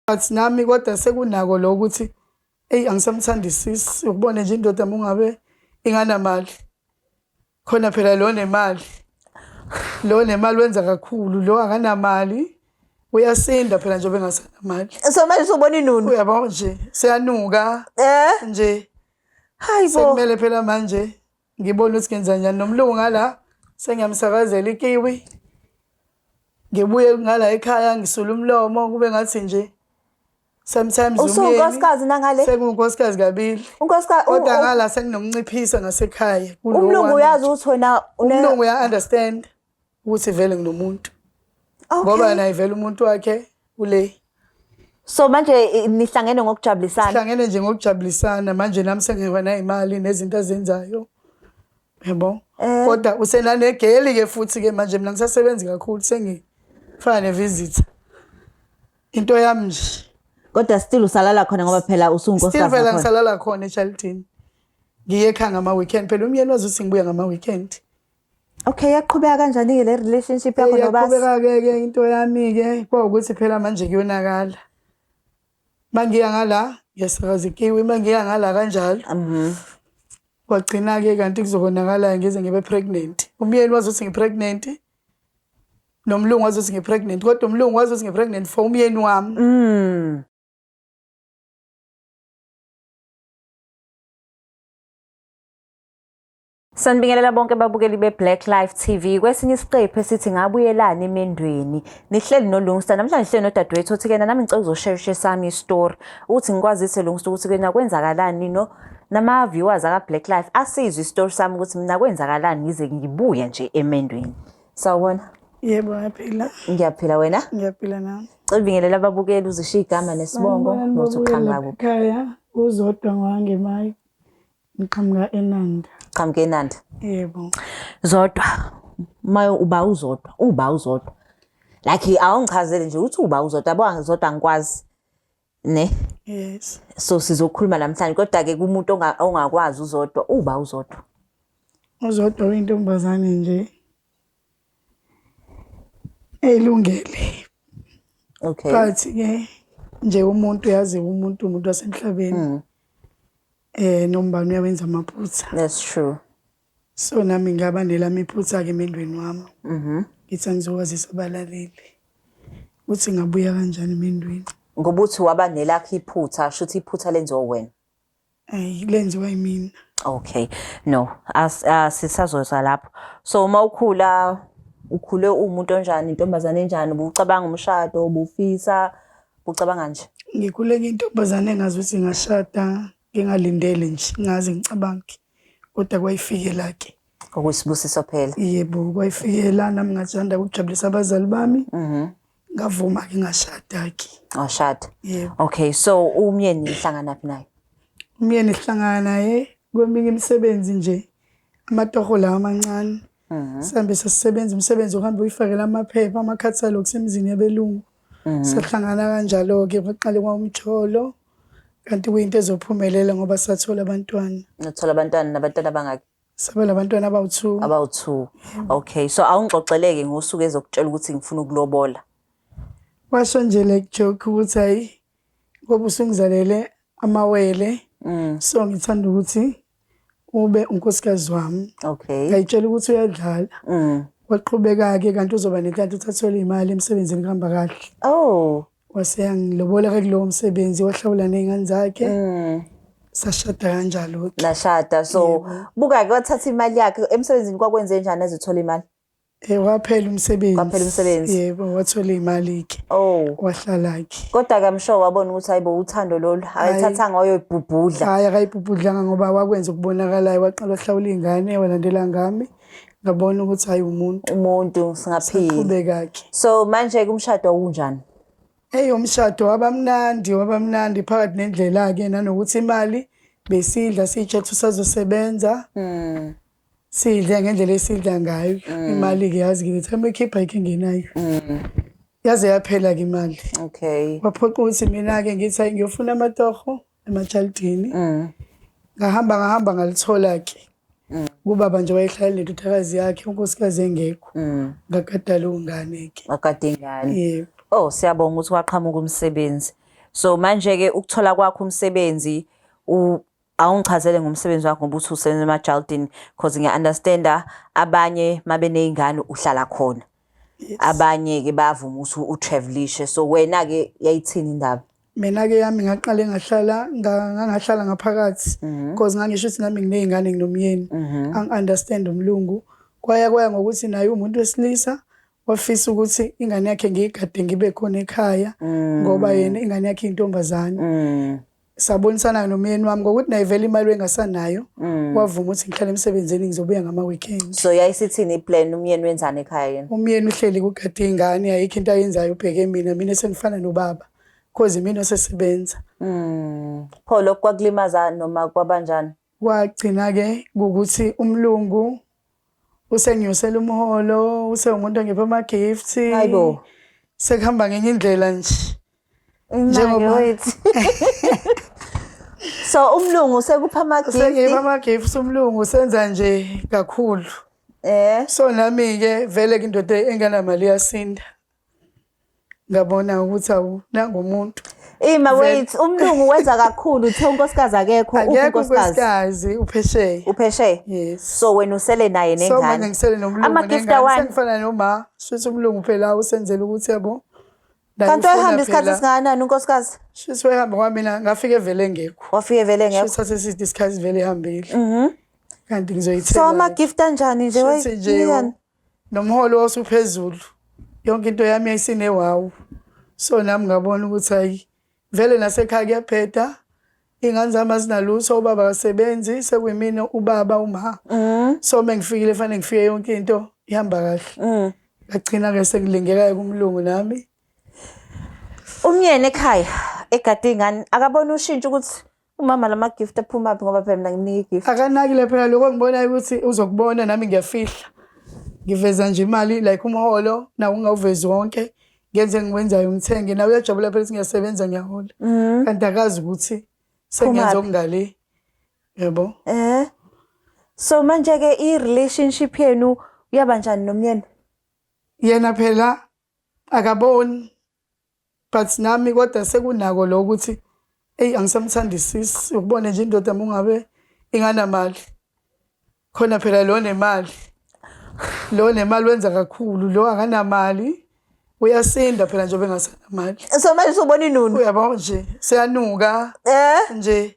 But nami kodwa sekunako lo ukuthi eyi angisamthandisisi ukubona nje indoda uma ungabe inganamali. Khona phela lo nemali. Lo nemali wenza kakhulu, lo akanamali uyasinda phela njengoba engasanamali. So manje usubona inunu. Uyabo nje seyanuka Eh? nje. Hayibo. Sekumele phela manje ngibone ukuthi ngenza njani nomlungu ngala sengiyamsakazela ikiwi. Ngibuye ngala ekhaya ngisula umlomo kube ngathi nje sometimes Usuwunkosikazi nangale? Sengunkosikazi kabili. Unkosikazi kodwa ngala senginomnciphisa ngasekhaya. Umlungu uyazi ukuthi wena umlungu uya understand ukuthi vele nginomuntu. Ngoba naye vele umuntu wakhe ule. So manje nihlangene ngokujabulisana. Sihlangene nje ngokujabulisana manje nami sengiba nayimali nezinto azenzayo. Yabo. Eh. Kodwa usenanegeli ke futhi ke manje mina ngisasebenzi kakhulu sengifana nevisitor. Into yami nje. Kodwa still usalala khona ngoba phela usunkosikazi. Still vele ngisalala khona eCharlton. Ngiye ekhaya ngama weekend phela umyeni wazi ukuthi ngibuya ngama weekend. Okay, yaqhubeka kanjani ke le relationship yakho nobasi? Yaqhubeka ke ke into yami ke kwawukuthi phela manje kuyonakala. Mangiya ngala ngiyasakaza ikiwi, mangiya ngala kanjalo. Mhm. Kwagcina ke kanti kuzokonakala ngize ngibe pregnant. Umyeni wazi ukuthi ngi-pregnant. Nomlungu wazi ukuthi ngi-pregnant kodwa umlungu wazi ukuthi ngi-pregnant for umyeni wami. Mm. Sanibingelela bonke ababukeli be-Black Life TV kwesinye isiqephu esithi ngabuyelani emendweni. Nihleli noLungsta namhlanje sihleli nodadewethu othi kena nami ngicela uzoshare sami istory ukuthi ngikwazise Lungsta ukuthi kena kwenzakalani no nama-viewers aka-Black Life asizwe isitori sami ukuthi mina kwenzakalani ngize ngibuye nje emendweni. Sawubona. Yebo, ngiyaphila. Ngiyaphila wena? Ngiyaphila nami. Cela ubingelele ababukeli uzishiye igama nesibongo nokuthi uqhamuka kuphi. Ekhaya uZodwa ngowangemayi. Ngiqhamuka eNanda. Qhamuka eNanda. Yebo. Zodwa. Maye uba uZodwa, uba uZodwa. Like awungichazele nje ukuthi uba uZodwa, yabo Zodwa angikwazi. Ne? Yes. So sizokhuluma namhlanje kodwa ke kumuntu ongakwazi uZodwa, uba uZodwa. UZodwa uyintombazane nje. Elungele. Okay. But ke nje umuntu yazi umuntu umuntu wasemhlabeni. Mm. Eh nombani uyawenza amaphutha. That's true. So nami ngaba nelami iphutha ke emendweni wami. Mhm. Ngithi angizokwazisa abalaleli ukuthi ngabuya kanjani emendweni. Ngoba uthi waba nelakho iphutha, shuthi iphutha lenziwa wena. Ayi lenziwa yimina. Okay. No, as sisazoza lapho. So uma ukhula ukhule uwumuntu onjani, intombazane enjani, ubucabanga umshado, ubufisa, ucabanga nje? Ngikhule ngiyintombazane engazi ukuthi ngashada ngingalindele nje, ngingaze ngicabange. Kodwa kwayifikela ke. Okuyisibusiso phela. Yebo, kwayifikela nami ngathanda ukujabulisa abazali bami. Mhm. Ngavuma ke ngashada ke. Washada. Yebo. Okay, so umyeni nihlangana phi naye? Umyeni sihlangana naye kweminye imisebenzi nje amatoho lawa amancane. Mhm. Sihambe sasisebenza umsebenzi uhambe uyifakela amaphepha amakhathalo kusemzini yabelungu. Mhm. Sahlangana kanjalo-ke kwaqale kwawumjolo kanti kuyinto ezophumelela ngoba sathola abantwana. Nathola abantwana nabantwana abangaki? Saba nabantwana abawu-2. Abawu-2. Okay, so awungixoxeleke ngosuku ezokutshela ukuthi ngifuna ukulobola. Washo nje like joke ukuthi hayi ngoba usungizalele amawele Mm. so ngithanda ukuthi ube unkosikazi wami. Okay. Ngayitshela ukuthi uyadlala. Mm. Waqhubeka-ke kanti uzoba nenhlanhla ukuthi athole imali emsebenzini kuhamba kahle. Oh. Waseyangilobola ke kulowo msebenzi wahlawula ney'ngane zakhe. Mm. Sashada kanjalo-ke. Nashada. So buka ke wathatha imali yakhe emsebenzini kwakwenze njani ezothola imali? Eh waphela umsebenzi. Kwaphela umsebenzi. Yebo, wathola imali ke. Oh. Wahlala ke. Kodwa ke I'm sure wabona ukuthi hayibo uthando lolu akayithathanga wayoyibhubhudla. Hayi akayibhubhudlanga ngoba wakwenza okubonakalayo waqala wahlawula ingane walandela ngami. Ngabona ukuthi hayi umuntu. Umuntu singaphila. Saqhubeka ke. So manje ke umshado wawunjani? Eyi umshado wabamnandi wabamnandi phakathi nendlela ke nanokuthi imali besidla siyitshethe usazosebenza. Mm. Sidle ngendlela esidla ngayo. Imali ke yazi ke time ekhipha ikho ingenayo. Mm. Yaze yaphela ke imali. Okay. Kwaphoqa ukuthi mina ke ngithi hayi ngiyofuna amatoho emajaldini. Mm. Ngahamba ngahamba ngalithola ke. Mm. Kubaba nje wayehlala nendodakazi yakhe unkosikazi engekho. Mm. Ngagada leyo ngane ke. Wakade ingane. Yebo. Oh siyabonga ukuthi waqhamuka umsebenzi. So manje-ke ukuthola kwakho umsebenzi awungichazele ngomsebenzi wakho ngoba uthi usebenza emajaldini cause ngiya-understanda abanye mabeney'ngane uhlala khona. Abanye-ke bayavuma ukuthi utravelishe. So wena-ke yayithini indaba? Mina-ke yami ngaqale ngahlala ngangahlala ngaphakathi because ngangisho ukuthi nami nginey'ngane nginomyeni. Angi-understand umlungu. Kwaya kwaya ngokuthi naye umuntu wesilisa wafisa ukuthi ingane yakhe ngiyigade ngibe khona ekhaya ngoba yena ingane yakhe intombazane. Sabonisana nomyeni wami ngokuthi naye vele imali engasanayo wavuma ukuthi ngihlale emsebenzini ngizobuya ngama-weekend. So yayisithini iplan, umyeni wenzani ekhaya yena? Umyeni uhleli kugade ingane, ayikho into ayenzayo, ubheke mina, mina sengifana nobaba cause mina osesebenza. Pho lokhu kwakulimaza noma kwabanjani? Kwagcina-ke kukuthi umlungu usenginyusela umholo, usewumuntu ongipha ama-gifts. Hayibo. Sekuhamba ngenye indlela nje. Njengoba So umlungu sekupha ama-gift. Sengipha ama-gifts umlungu senza nje kakhulu. So nami-ke vele indoda enganamali iyasinda. Ngabona ukuthi awu nangumuntu. Ima wait, umlungu wenza kakhulu uthe unkosikazi akekho, uphi Akekho unkosikazi? unkosikazi uphesheya. Uphesheya. Yes. So wena usele naye So manje nengane. ngisele nomlungu Ama-gift nengane awani? sengifana noma shuthi umlungu phela usenzela ukuthi yabo. Naye Kanti ufuna wayehamba isikhathi phela- esingakanani unkosikazi? Shuthi wayehamba kwamina ngafika evele engekho. Wafike vele ngekho. Shuthi saseside isikhathi vele ehambile. Kanti ngizoyithenga. So ama-gift anjani nje Shuthi nje wayini? nomholo wasuphezulu. Yonke into yami yayisinewawu. So nami ngabona ukuthi hayi vele nasekhaya kuyabheda. Ingane zami azinalutho, ubaba akasebenzi, sekuyimina ubaba uma. So mengifikile fanele ngifike yonke into ihamba kahle. Ngagcina ke sengilingeka kumlungu nami. Umyeni ekhaya egade ingane akabona ushintsho ukuthi umama lama gift aphuma phi ngoba phela mina ngimnika igift. Akanakile phela lokho ngibonayo ukuthi uzokubona nami ngiyafihla. Ngiveza nje imali like umholo nawo ungawuvezi wonke. Ngenze engikwenzayo ngithenge nawe uyajabula phela ukuthi ngiyasebenza ngiyahola. Kanti akazi ukuthi sengenza Phumaphi. okungale. Yebo. So manje ke i-relationship yenu yaba njani nomyeni? Yena phela akaboni but nami kodwa sekunako lo ukuthi eyi angisamthandisisi ukubona nje indoda mungabe inganamali. Khona phela lo nemali. Lo nemali wenza kakhulu, lo akanamali uyasinda phela njengoba engasanamali. So manje usubona inunu. Uyabo nje seyanuka nje.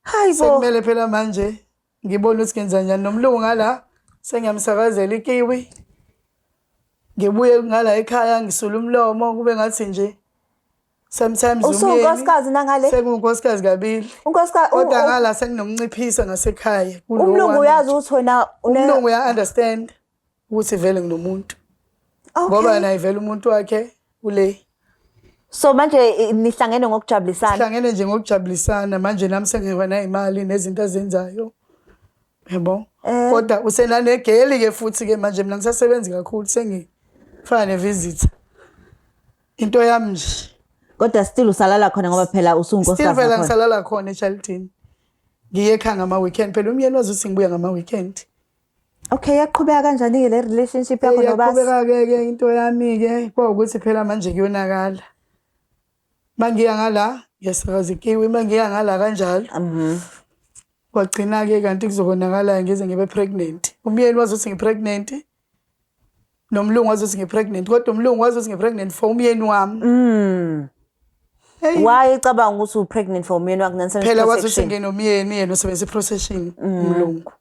Hayibo. Sekumele phela manje ngibone ukuthi ngenza njani nomlungu ngala sengiyamsakazela ikiwi. Ngibuye ngala ekhaya ngisula umlomo kube ngathi nje sometimes Usuwunkosikazi nangale? Sengunkosikazi kabili. Unkosikazi Kodwa ngala senginomnciphisa ngasekhaya. Kulo Umlungu wami. uyazi ukuthi wena Umlungu uya understand ukuthi vele nginomuntu. Ngoba naye vele umuntu wakhe ule. So manje nihlangene ngokujabulisana. Sihlangene nje ngokujabulisana manje nami sengiba nayimali nezinto azenzayo. Yebo. Kodwa usenanegeli ke futhi ke manje mina ngisasebenzi kakhulu sengifana nevisitor. Into yami nje. Kodwa still usalala khona ngoba phela Still usunkosikazi vele nakhona. ngisalala khona eCharlton. Ngiye ekhaya ngama weekend phela umyeni wazi ukuthi ngibuya ngama weekend. Okay, yaqhubeka kanjani ke le relationship yakho nobasi? Yaqhubeka ke ke into yami ke kwawukuthi phela manje kuyonakala. Mangiya ngala ngiyasakaza ikiwi, mangiya ngala kanjalo. Kwagcina ke kanti kuzokonakala ngize ngibe pregnant. Umyeni wazi ukuthi ngipregnant. Nomlungu wazi ukuthi ngipregnant kodwa umlungu wazi ukuthi ngipregnant for umyeni wami. Hey. Why ecabanga ukuthi u pregnant for umyeni wakho nanisebenzisa Phela wazi ukuthi protection? nginomyeni yena usebenzisa i-protection umlungu.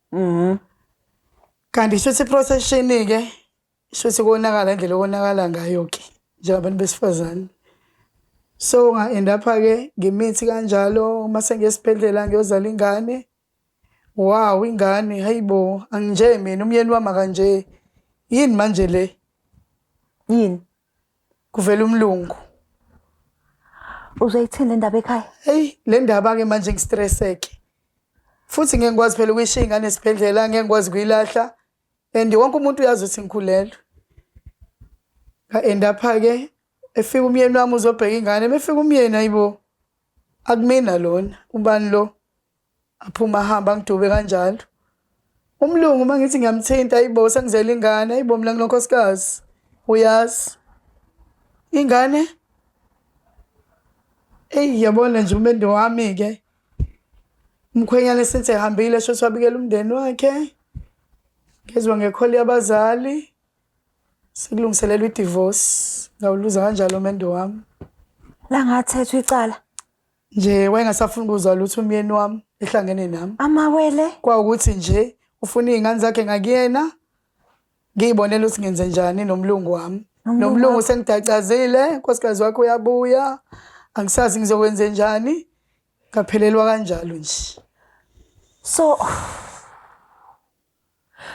Kanti shuthi i-protection ke shuthi konakala indlela okonakala ngayo ke njengabantu besifazane. So nga end up ke ngimithi kanjalo mase ngesibhedlela ngiyozala ingane. Wow ingane hayibo anginje mina umyeni wami akanje. Yini manje le? Yini? Kuvela umlungu. Uzoyithini le ndaba ekhaya? Hey le ndaba ke manje ngistresseke. Futhi ngeke ngikwazi phela ukuyishiya ingane esibhedlela, ngeke ngikwazi kuyilahla. And wonke umuntu uyazi ukuthi ngikhulelwe. Nga end up ke efika umyeni wami uzobheka ingane, mefika umyeni ayibo. Akumina lona, ubani lo? Aphuma ahamba angidube kanjalo. Umlungu mangithi ngiyamthinta ayibo sengizele ingane, ayibo mina nginonkosikazi. Uyazi. Ingane Eyi yabona nje umendo wami-ke umkhwenyana esenze ehambile sho wabikela umndeni wakhe ngezwa ngekholi yabazali sekulungiselelwa i-divorce ngawuluza kanjalo umendo wami. Langathethwa icala. Nje wayengasafuni ukuzwa lutho umyeni wami ehlangene nami. Amawele. Kwawukuthi nje ufuna iy'ngane zakhe ngakuyena ngiyibonela ukuthi ngenze njani nomlungu wami. Nomlungu sengidacazile, unkosikazi wakhe uyabuya, angisazi ngizokwenze njani. Ngaphelelwa kanjalo nje.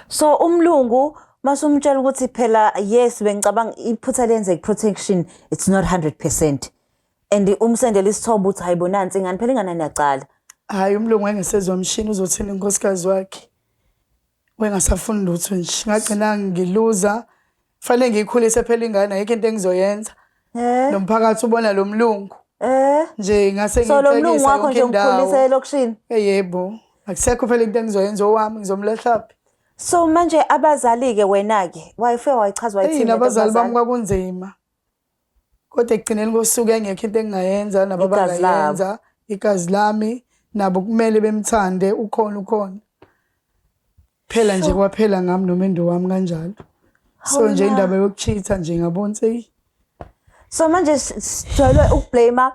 So umlungu masumtshela ukuthi phela yes bengicabanga iphutha lenze protection it's not 100% and umsendela isithombe uthi hayibo nansi ingane phela ingane niyacala. Hayi umlungu engesezwa mshini uzothini unkosikazi wakhe. Wengasafuni lutho nje. Ngagcina ngiluza. Fanele ngiyikhulise phela ingane ayikho into engizoyenza. Eh. Nomphakathi ubona lo mlungu. Eh. Nje ngase So lo mlungu ngiyicekisa wakho yonke nje indawo. umkhulise elokishini. Eh, Yebo. Akusekho phela into engizoyenza owami ngizomlahlaphi. So manje abazali ke wena ke wayefike wayichaza Eyi wayithini lento nabazali bami kubazali? kwakunzima. Kodwa ekugcineni kosuku engekho into engingayenza nabo Igazi labo. abangayenza igazi lami nabo kumele bemthande ukhona ukhona. Phela nje kwaphela ngami nomendo wami kanjalo. So nje Hawu na. indaba yokucheat-a nje ngabona ukuthi eyi So manje sijwayele ukublame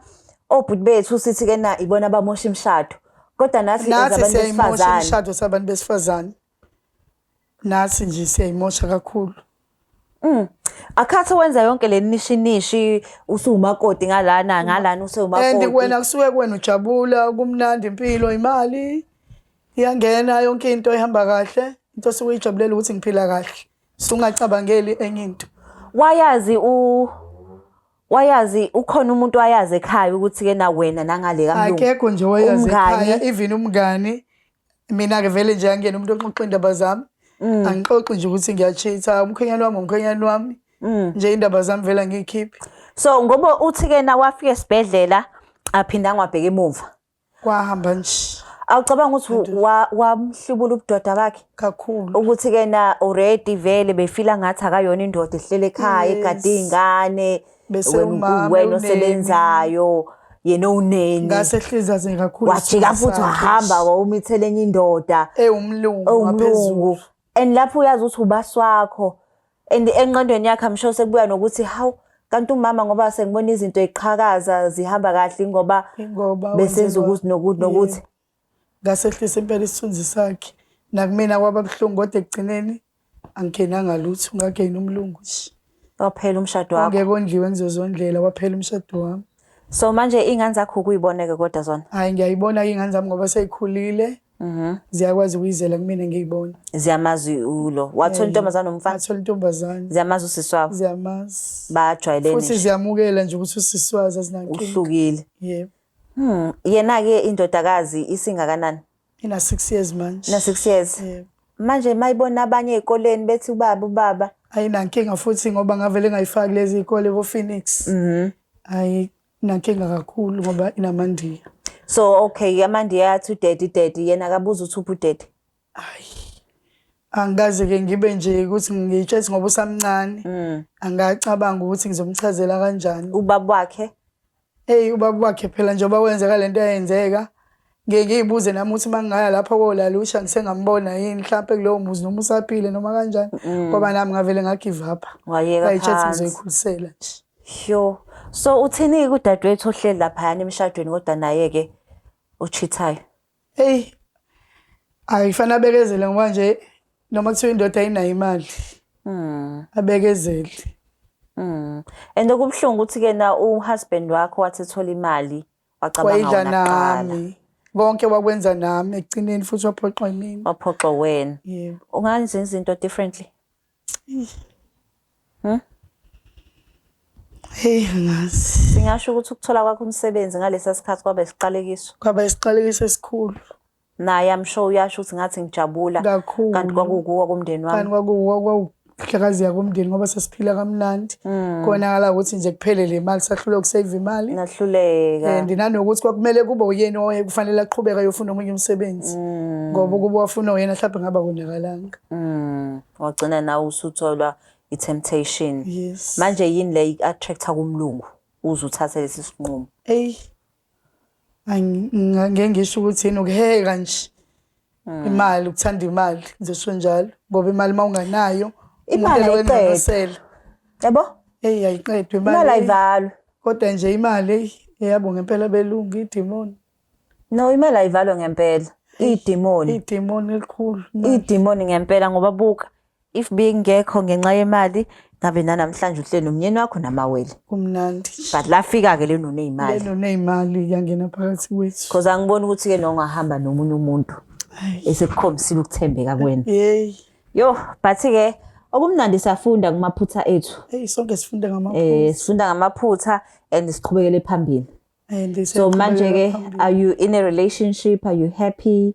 obhuti bethu sithi ke na ibona abamosha imishado. Kodwa nathi as nathi abantu siyayimosha besifazane. imishado sabantu besifazane. Nathi nje siyayimosha kakhulu. Akhathi wenza yonke le nishi nishi usuwumakoti ngalana ngalana And usewumakoti. wena kusuke kuwena ujabula kumnandi impilo imali iyangena yonke into ihamba kahle into osuke uyijabulela ukuthi ngiphila kahle sungacabangeli enye into. Wayazi u wayazi ukhona umuntu wayazi ekhaya ukuthi ke na wena nangale kamlungu. Akekho nje owayazi Umngani. ekhaya even umngani mina ke vele nje angiyena umuntu oxoxa indaba zami. Angixoxi nje ukuthi ngiyacheat-a umkhwenyana wami umkhwenyana wami. Nje indaba zami vele angiyikhiphi. So ngoba uthi ke na wafika esibhedlela aphinda ngwabheka emuva. Kwahamba nje Awucabanga ukuthi wamhlubula ubudoda bakhe? kakhulu. Ukuthi ke na already vele befila ngathi akayona indoda ehlele ekhaya egade iy'ngane Bese wena umama wena uneni. osebenzayo yena owuneni Ngase hliza kakhulu. wajika isithunzi futhi sakhe wahamba nje. wawumithela enye indoda Ewumlungu owumlungu ngaphezulu. and lapho uyazi ukuthi ubasi wakho and engqondweni yakhe I'm sure sekubuya nokuthi hawu kanti umama ngoba sengibona izinto eziqhakaza zihamba kahle ngoba Ingoba besenza wenzelwa- ukuthi nokuthi nokuthi Yebo. Ngasehlisa impela isithunzi sakhe. Nakumina kwaba buhlungu kodwa ekugcineni angingenanga lutho ngageyina umlungu nje. Waphela umshado wakho. Ongeke ondliwe ngizozondlela waphela umshado wami. So manje iy'ngane zakho ukuyibona-ke kodwa zona? Hhayi ngiyayibona-ke iy'ngane zami ngoba sey'khulile. Ziyakwazi ukuyizela kumina ngiyibona. Ziyamazi ulo. Wathola intombazane nomfana? Ngathola intombazane. Ziyamazi usisi wabo? Ziyamazi. Bajwayelene Futhi nje. ziyamukela nje ukuthi usisi wazo azinankinga. Uhlukile. Yebo. Yena-ke indodakazi isingakanani? Ina 6 years manje. Ina 6 years. Yebo. Manje mayibona abanye ey'koleni bethi ubaba ubaba. Ayinankinga futhi ngoba ngavele ngayifaki lezi iy'kole ko-Phoenix. Ayinankinga kakhulu ngoba inamandiya. So okay amandiya athi udaddy daddy yena akabuza ukuthi uphi udaddy. Hayi. Angikaze ke ngibe nje ukuthi ngiyitshela ngoba usamncane. Angacabanga ukuthi ngizomchazela kanjani. Ubaba wakhe? Hey ubaba wakhe phela njengoba kwenzeka lento eyenzeka. Ngeke ngiyibuze nami ukuthi mangingaya lapho kolalusha ngisengambona yini mhlambe kulowo muzi noma usaphile noma kanjani ngoba nami ngavele ngagive up. Wayeka Ngayitshela ukuthi phansi. ngizoyikhulisela nje. Sure. So uthini kudadewethu ohleli laphayana emshadweni kodwa naye ke ochithayo? Hey ayifanele abekezele ngoba nje noma kuthiwa indoda ayinayo imali. Abekezele. And okubuhlungu ukuthi ke na uhusband wakho wathi ethola imali wacabanga Wayidla wona kuqala. nami. Konke wakwenza nami ekugcineni futhi waphoxwa yimina. Waphoxwa wena. Yebo. Ungazenza izinto differently. Hey angazi. Singasho ukuthi ukuthola kwakho umsebenzi ngalesa sikhathi kwaba isiqalekiso. Kwaba isiqalekiso esikhulu. Naye I'm sure uyasho ukuthi ngathi ngijabula Kakhulu. kanti kwakuwukuwa komndeni Kanti wami. kwakuhlakaziya komndeni ngoba sasiphila kamnandi. Konakala ukuthi nje kuphele le mali sahluleka ukusave imali. Nahluleka. And nanokuthi kwakumele kube uyena owaye kufanele aqhubeke ayofuna omunye umsebenzi. Ngoba ukuba wafuna uyena mhlawumbe ngaba konakalanga. Wagcina nawe usutholwa i-temptation. Yes. Manje yini le i-attracta kumlungu uze uthathe lesi sinqumo? Eyi. Ngeke ngisho ukuthi yini ukuheka nje. Imali, ukuthanda imali, ngizosho njalo. Ngoba imali uma unganayo, Imali umuntu ayiqedwa. enganosela. Yabo? Eyi ayiqedwa Imali imali. ayivalwa. Kodwa nje imali eyi eyabo ngempela belungu idimoni. No, imali ayivalwa ngempela. Idimoni. Idimoni elikhulu. Imali. Idimoni ngempela ngoba buka if bingekho ngenxa yemali ngabe nanamhlanje uhleli nomnyeni wakho namawele. Kumnandi. But lafika ke leno neyimali. Leno neyimali yangena phakathi kwethu. Because angiboni ukuthi ke nongahamba nomunye umuntu Hayi. esekukhombisile ukuthembeka kuwena. Hey, Yo, but ke okumnandi siyafunda kumaphutha ethu. hey sonke sifunde ngamaphutha. Sifunda ngamaphutha and siqhubekele phambili. And So manje ke are you in a relationship? Are you happy?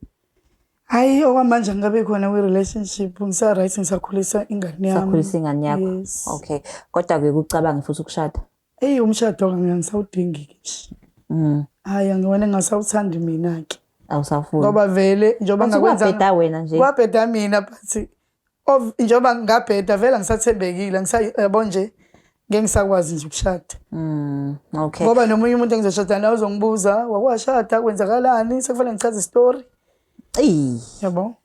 Hayi okwamanje angabe khona kwi relationship ngisa right ngisakhulisa ingane yami. Sakhulisa ingane yakho. Yes. Okay. Kodwa ke kucabange futhi ukushada. Hey umshado ngisawudingi ke nje. Hayi angiwona ngingasawuthandi mina ke. Awusafuni. Ngoba vele njengoba But ngakwenza kwabheda wena nje. Kwabheda mina but njengoba ngabheda vele angisathembekile ngisayabo nje ngeke ngisakwazi nje ukushada. Okay. Ngoba nomunye umuntu engizoshada naye uzongibuza wakwashada kwenzakalani sekufanele ngichaze isitori Eyi. yabo.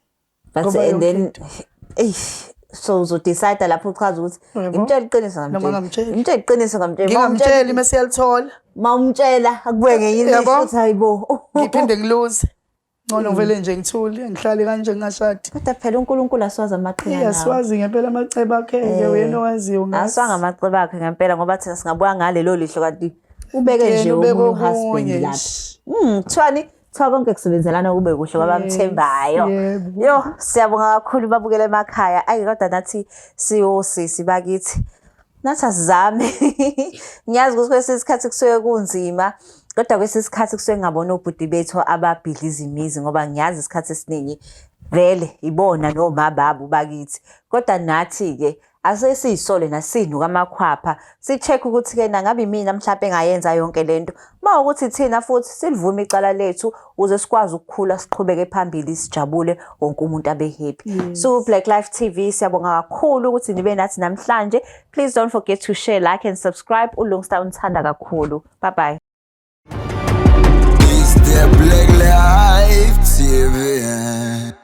But Ngoba and yonke then into. eh so uzodecide lapho uchaza ukuthi Yabo. ngimtshela iqiniso Noma ngamtshela. ngamtsheli. Ngimtshela iqiniso ngamtshela. Ngingamtsheli mase yalithola Mawumtshela akubuye ngenye ilihlo Yabo. uthi hayibo. ngiphinde ngiluze. Ngcono ngivele nje ngithule ngihlale kanje ngingashadi. Kodwa phela uNkulunkulu asiwazi amaqhinga nawo. Iyasiwazi ngempela amacebo akhe ke uyena owaziyo ngathi. Aswanga amacebo akhe ngempela ngoba thina singabuka ngalelo lihlo kanti ubeke nje Yena ubeke omunye uhusband okunye lapha. nje. Kuthiwani? Kuthiwa konke kusebenzelana kube kuhle kwabamthembayo. Yebo. Yo, siyabonga kakhulu babukele emakhaya. Ayi kodwa nathi siyosisi bakithi. Nathi asizame. Ngiyazi ukuthi kwesinye isikhathi kusuke kunzima. Kodwa kwesinye isikhathi kusuke ngabona obhuti bethu ababhidliza imizi ngoba ngiyazi isikhathi esiningi vele ibona noma babo bakithi. Kodwa nathi-ke asesiyisole nasinuka amakhwapha si-check ukuthi-ke nangabe imina mhlampe engayenza yonke lento uma ukuthi thina futhi silivume icala lethu ukuze sikwazi ukukhula siqhubeke phambili sijabule wonke umuntu abe happy. So Black Life TV siyabonga kakhulu ukuthi nibe nathi namhlanje. Please don't forget to share, like and subscribe. uLungsta unithanda kakhulu. Bye bye. It's the Black Life TV.